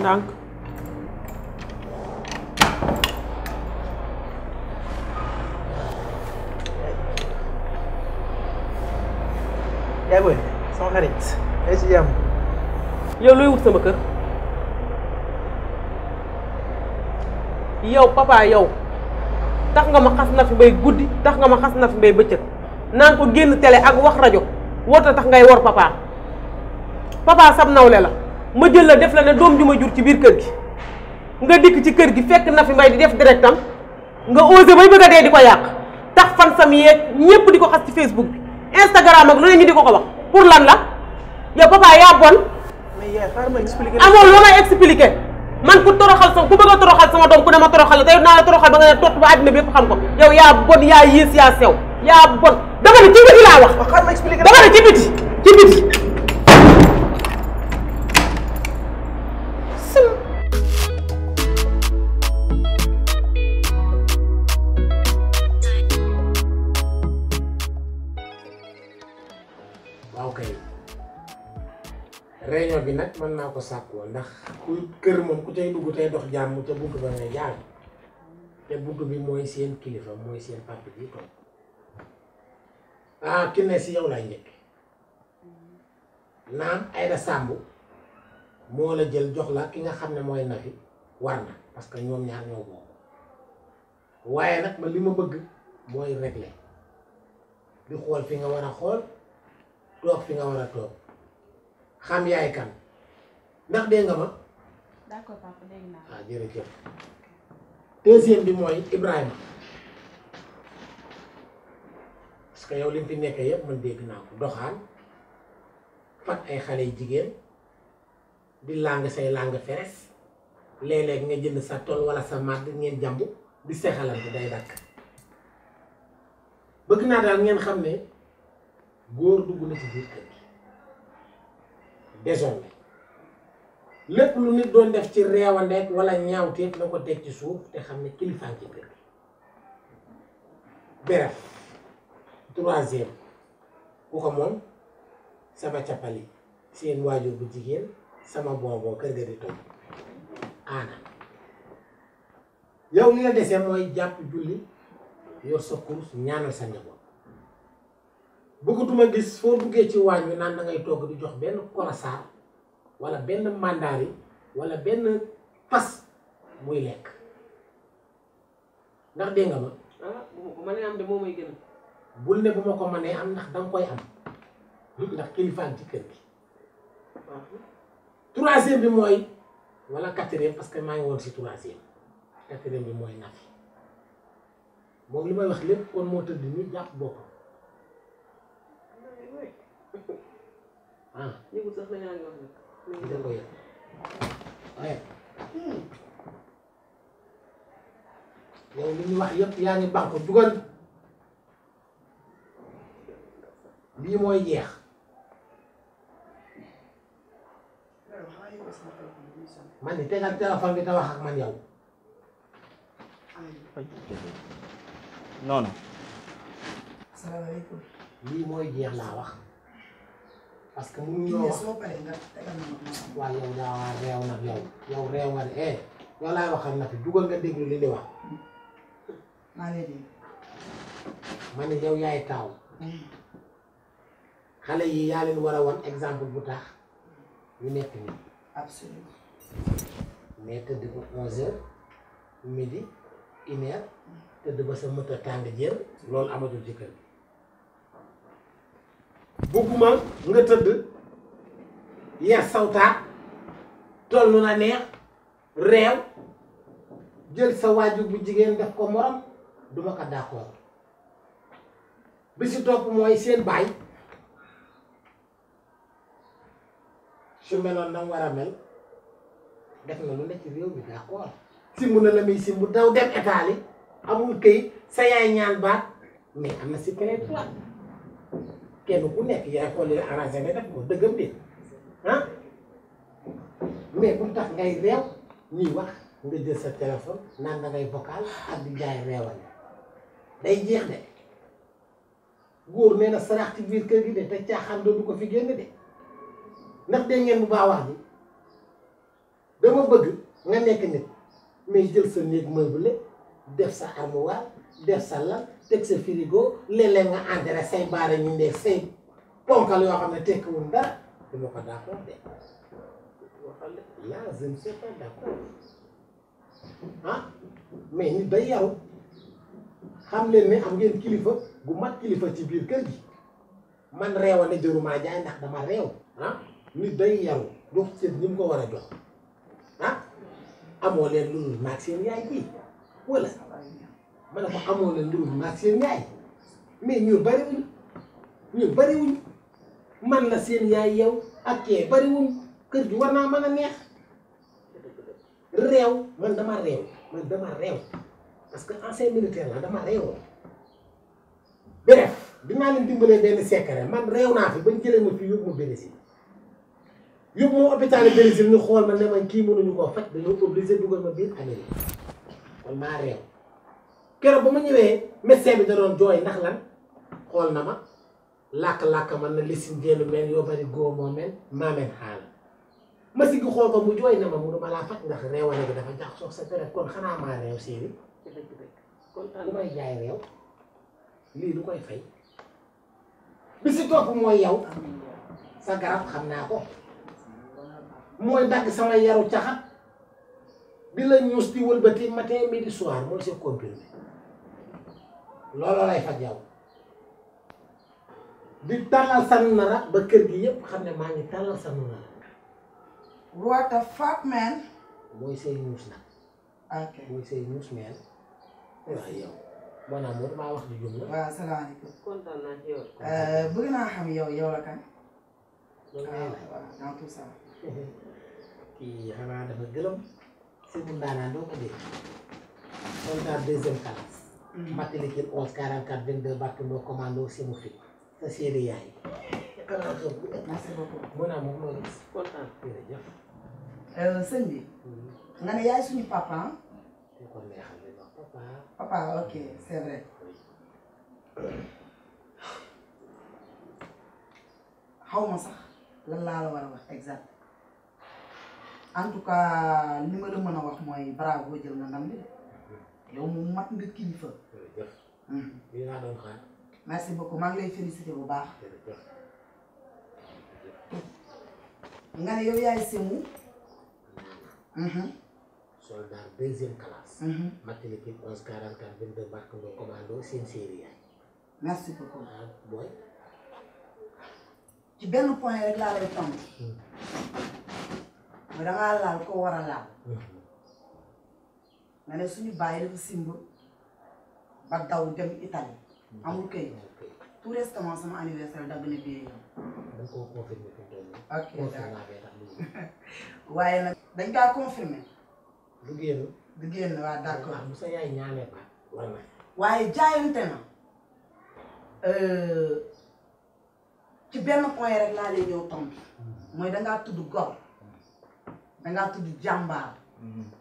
ndànk yaay booy sama xarit ay si jàmm. yow looy wut sama kër yow papa yow tax nga ma xas na fi bay guddi tax nga ma xas na fi bay bëccëg naan ko génn télé ak wax rajo warta tax ngay wor papa papa sab nawle la ma jël la def la ne doom ju ma jur ci biir kër gi nga dikk ci kër gi fekk na fi mbay di def directam nga osé bay bëgg a dee di ko yàq tax fan sam yeeg ñépp di ko xas ci Facebook bi Instagram ak lu ne ñu di ko wax pour lan la yow papa yaa bon mais yaay xaaral ma expliqué. amoo loo may expliqué man ku toroxal sama ku bëgg a toroxal sama doom ku ne ma toroxal la te naa la toroxal ba nga ne tott ba àddina bi yëpp xam ko yow yaa bon yaa yées yaa sew yaa bon dama ne ci biti laa wax xaaral ma expliqué. dama ne ci biti ci biti waaw kay réunion bi nag mën naa ko sàkkoo ndax ku kër moom ku cay dugg tey dox jàmm ca buntu ba ngay jaar te buntu bi mooy seen kilifa mooy seen papa ji toog ah ki ne si yow lay njëkk naam Aïda Samb moo la jël jox la ki nga xam ne mooy Nafi war na parce que ñoom ñaar ñoo bokk waaye nag man li ma bëgg mooy régler di xool fi nga war a xool toog fi nga war a toog xam yaay kan ndax dégg nga ma. d'accord papa dégg naa. ah jërëjëf deuxième bi mooy Ibrahima parce que yow li mu fi nekkee yëpp man dégg naa ko doxaan fat ay xale yu jigéen di làng say làng feres léeg-léeg nga jënd sa tool wala sa màdd ngeen jàmbu di seexalante day dakk bëgg naa daal ngeen xam ne góor dugg na ci biir kër gi désormais lépp lu nit doon def ci reewandeek wala ñaawteef na ko teg ci suuf te xam ne kilifaan ci kër gi bref troisième ku ko moom sama cappali seen waajur bu jigéen sama bonbon kër ga di toj aana yow li la desee mooy jàpp julli yor sa kurus ñaanal sa njaboot bëggatuma gis foo duggee ci waañ wi naan da ngay togg di jox benn korosaar wala benn mandaari wala benn fas muy lekk ndax dégg nga ma. ah bu ma ko mënee am de moo may gën a. bul ne bu ma ko mënee am ndax danga koy am ndax kilifaan ci kër gi. troisième bi mooy wala quatrième parce que maa ngi woon si troisième quatrième bi mooy Nafi moom li may wax lépp kon moo tëdd ni jàpp boppam. ah yëgul sax la yaa ngi wax nag. da ko yëg waaye yow li ñu wax yëpp yaa ngi bànk dugal lii mooy jeex man ni tegal téléphone bi te wax ak man yow non. asalaamaaleykum. lii mooy jeex laa wax parce que mënu ñoo wax waaw yow daa réew nag yow réew nga de yow laay waxal na fi dugal nga déglu li ni wax maa ngi lay ma ne yow yaay taaw xale yi yaa leen war a wan exemple bu tax ñu nekk nii absolument. mais tëdd ba 11h midi 1h tëdd ba sa mëta tàng jër loolu amatul ci kër gi bëgguma nga tëdd yer sawtaat toll nu la neex réew jël sa waajur bu jigéen def ko morom duma ko d'accord bi si topp mooy seen baay su meloon na mu war a mel def na lu ne ci réew bi d'accord simbu na la muy simbu daw dem état li amul këyit sa yaay ñaan baat mais am na si keneen toi kenn ku nekk yaay xool li la arrangé nga def ko dëggam bi ah mais bu tax ngay réew ñuy wax nga jël sa téléphone naan da ngay vocal ak di jaay réewale day jeex de góor nee na sarax ci biir kër gi de te caaxaan doo du ko fi génn de ndax dégg ngeen bu baax wax ji dama bëgg nga nekk nit mais jël sa néeg meublé def sa armoire def sa lal teg sa frigo léeg-léeg nga enterré say baara ñu ndeeg say ponkal yoo xam ne tekkiwul dara dama ko d'accord de là je ne suis pas d'accord ah mais nit day yaru xam leen ne am ngeen kilifa gu mat kilifa ci biir kër gi man reewa ne jërumaa jaay ndax dama reew ah nit day yaru jox seen ñi mu ko war a jox ah amoo leen lu dul maag seen yaay bii wala ma ne ko amoo leen lu dul maag seen yaay mais ñun bariwuñ man la seen yaay yow ak kee bariwuñ kër gi war naa mën a neex réew man dama réew parce que ancien militaire la dama réewoon bref dinaa leen dimbalee benn secret man réew naa fi bañ jëlee ma fi yóbbu ma Brésil yóbbu ma hôpital Brésil ñu xool ma ne man kii mënuñu koo faj dañoo obligé dugal ma biir Amérique kon maa réew keroog ba ma ñëwee médecin bi da doon jooy ndax lan xool na ma làkk-làkk man na lisin génn mel yoo bari góor moo mel maa mel xaala ma sigg xool ko mu jooy na ma mënu ma laa faj ndax réewale gi dafa jax soog sa deret kon xanaa maa réew séeri kon lu may jaay réew lii lu koy fay bi si topp mooy yow sa garab xam naa ko mooy dagg sama yaru caxat di la ñuus di wëlbati matin midi soir mooy c'est comprimé looloo lay faj yow di tàllal sa nara ba kër gi yépp xam ne maa ngi tàllal sa nara What the fuck, man? mooy say ñuus nag Ok. mooy say ñuus meen waaw yow bon amour maa wax di jum la waaw salaamaaleykum. kontaan naa ci yow. bëgg naa xam yow la kan. loolu ngay laaj waaw dans tout ça. kii xanaa dafa gëlëm si mu ndaanaan doo ko dégg soldat deuxième classe Matelekil 11 44 22 Bartolo commando simu fi sa séeri yaay xanaa xew bu merci beaucoup. mën naa moom loo gis kontaan. jërëjëf sëñ bi. nga ne yaay suñu papa ah. te kon neexal li wax papa papa ok c'est vrai. xaw ma sax lan laa la war a wax exact en tout cas li ma la mën a wax mooy bravo jël nga ndam bi yow mu mat nga kilifa. jërëjëf lii laa doon xaar merci beaucoup maa ngi lay félicité bu baax. jërëjëf nga ne yow yaay Sémou. soldat deuxième classe Matelekil 11 44 22 Bartolo commando seen séeri yaay merci beaucoup. ah booy ci benn point rek laa lay tontu. mooy dangaa laal ko war a laal. nga ne suñu bàyyi dafa simb ba daw dem Italie. amul këyit tout récemment sama anniversaire dagg na bii yow. dañ koo confirmé fi mu toll nii. ok confirmé bee tax lii waaye nag dañ kaa confirmé. du génn. du génn waa d'accord. bu sa yaay ñaanee baat war na. waaye jaayante na. ci benn point rek laa lay ñëw tontu. mooy dangaa tudd gor. dangaa tudd jàmbaar.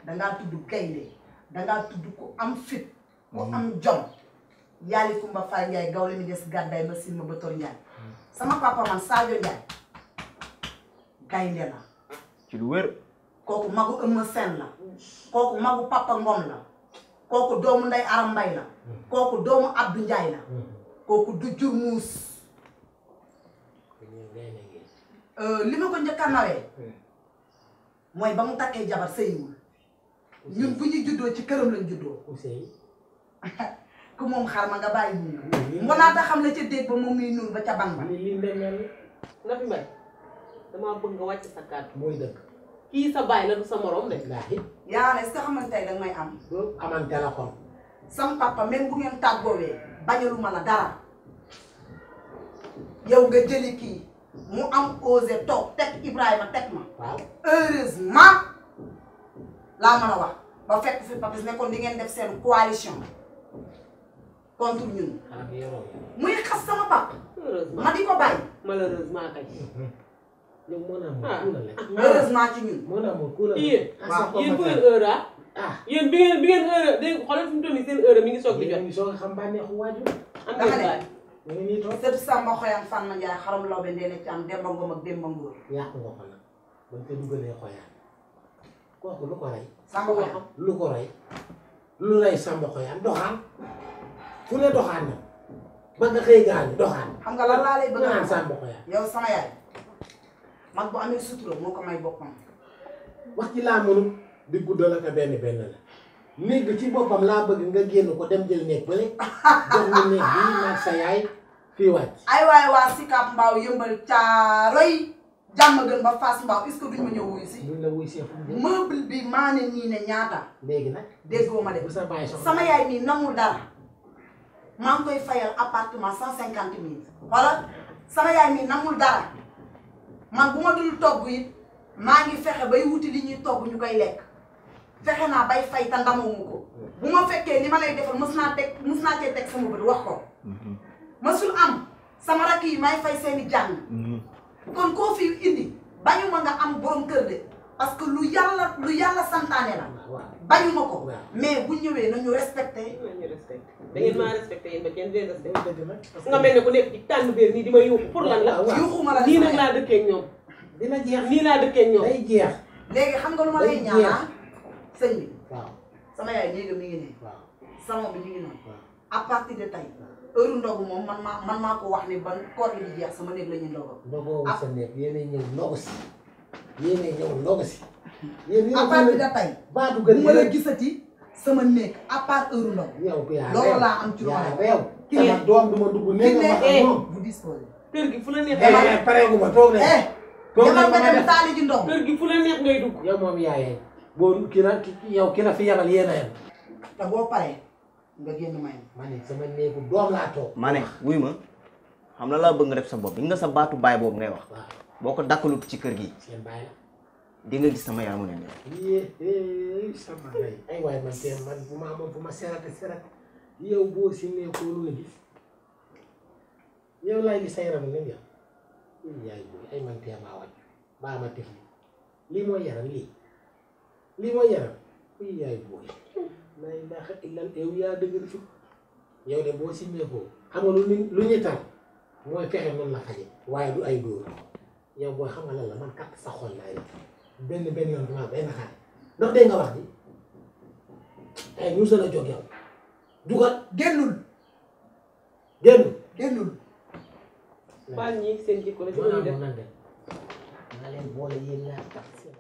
dangaa tudd gaynde. dangaa tudd ku am fit. ku am jom. Yaali Kumba Faye Ndiaye gawle mi des gàddaay ba Silma ba Tor Ndiaye. sama papa man Sadio Ndiaye. gaynde la. ci lu wér. kooku magu Eumeu Sène la. kooku magu Papa Ngom la. kooku doomu Ndey Aram Mbay la. kooku doomu Abdou Ndiaye la. kooku du jur muus. li ma ko njëkk a nawee. mooy ba mu takkee jabar sëyiwul. ñun bu ñu juddoo ci këram lañ juddoo. ku moom xar ma nga bàyyi bu ñu. mbonaata xam la ca déeg ba moom muy nuur ba ca ban ba. lii ndemel na fi mbay damaa bëgg nga wàcc sa kàddu. mooy dëgg. kii sa baay la du sa morom de. wallaahi. yaa est-ce que xamante tey danga may am. loolu amante la xol. sam papa même bu ngeen tàggoowee bañaluma la dara. yow nga jëli kii mu am osé toog teg Ibrahima teg ma. waaw heureusement laa mën a wax ba fekk fi Papis ne kon di ngeen def seen coalition contre ñun. xanaa bi yoroo muy xas sama papa. heureusement ma di ko bàyyi. malheureusement kay. yow moo naa moo kuuna la. heureusement ci ñun. moo naa moo kuuna la. yéen waaw yéen bu ngeen heure ah. ah yéen bi ngeen heure dégg nga xoolal fi mu toll nii seen heure mi ngi soog di jot. ñu ngi soog a xam bànneexu waajur. am dama ngeen ne. baay. ñu ngi nii toog. sëb Samba Xoyaan Fatma Ndiaye xaram law be ndeene ci am Demba Ngom ak Demba Ngóor. yàq nga ko nag bañ ko dugalee xoyaan. kooku lu ko rey Samba Xoyaan lu ko rey lu rey Samba Xoyaan doxaan fu ne doxaan na ba nga xëy gaañu doxaan xam nga lan laa lay bëgg a naan wax Samba Xoyaan yow sama yaay mag bu amee sutura moo ko may boppam wax ci laa mënul di guddal ak benn la néeg ci boppam laa bëgg nga génn ko dem jël néeg bële jox ñu néeg bii nag sa yaay fii wàcc ay waay waa Sicap Mbao Yëmbal Caaroy jàmm gën ba Fass Mbao est-ce que duñ ma ñëw wuyu si buñ la wuy see fu mu jëm meuble bi maa ne nii ne ñaata léegi nag déggoo ma de bu sa bàyyi soxla sama yaay mii namul dara maa ngi koy fayal appartement 150 000 wala sama yaay mii namul dara man bu ma dul togg it maa ngi fexe bay wuti li ñuy togg ñu koy lekk fexe naa bay fay te ndamoo ko bu ma fekkee li ma lay defal mës naa cee teg sama bët wax ko mësul am sama rakk yi may fay seeni jàng kon koo fi indi bañu ma nga am borom kër de parce que lu yàlla santaane la bañu ma ko mais bu ñëwee nañu respecté nañu respecté da ngeen maa respecté yéen ba kenn dee respecté nga mel ne ku nekk ci tànn biir nii di ma yuuxu pour lan la yuuxuma la nii nag laa dëkkee ak ñoom dina jeex nii laa dëkkee ak ñoom day jeex léegi xam nga lu ma lay ñaanaa sëñ bi waaw sama yaay néegam mi ngi ne waaw salon bi mi ngi noonu à partir de tey heure ndogu moom man maa ko wax ni ban koor gi di jeex sama néeg la ñuy ndogu ndogoo sa néeg yéenay ñëw ndogu si yéenay ñëw ndogu si yéen à partir de tey baatu bu gën ma la gisati sama néeg à part heure ndogu yow ko yaa loolu laa am ci yaa loolu réew sama doom du ma dugg néeg ma ak moom vous disposez kër gi fu la neex pareegu ma toog leen toog demal leen ba nga ma dem def taali ji ndogu kër gi fu la neex ngay dugg yow moom yaayee boo yow ki la fi yabal yéen a yem te boo paree nga génn may ma ne sama néegu doom laa toog ma ne wuy ma xam na laa bëgg nga def sa bopp nga sa baatu baay boobu ngay wax waaw boo ko dakkalut ci kër gi seen bàyyi la di nga gis sama yaramu ne yee sama ndey ay waay man tey man bu ma amoon fu ma serate yow boo si nekkoo lu nga gis yow laay gis sa yaramu ne yow yaay booy ay man tey maa wàcc baa ma tef lii mooy yaram lii mooy yaram uy yaay booy la ilaha illa yow yaa dëgër fi yow de boo si nekkoo xam nga lu ñu tal mooy fexe noonu la faje waaye du ay dóor yow booy xam nga lan la man kat sa xol laay benn yoon bi ma benn xaar ndax dégg nga wax ji ay ñu la jóg yow dugal génnul génnul baal ñi seen jikko la ci la ñuy def naa leen boole yéen ñaar kat seen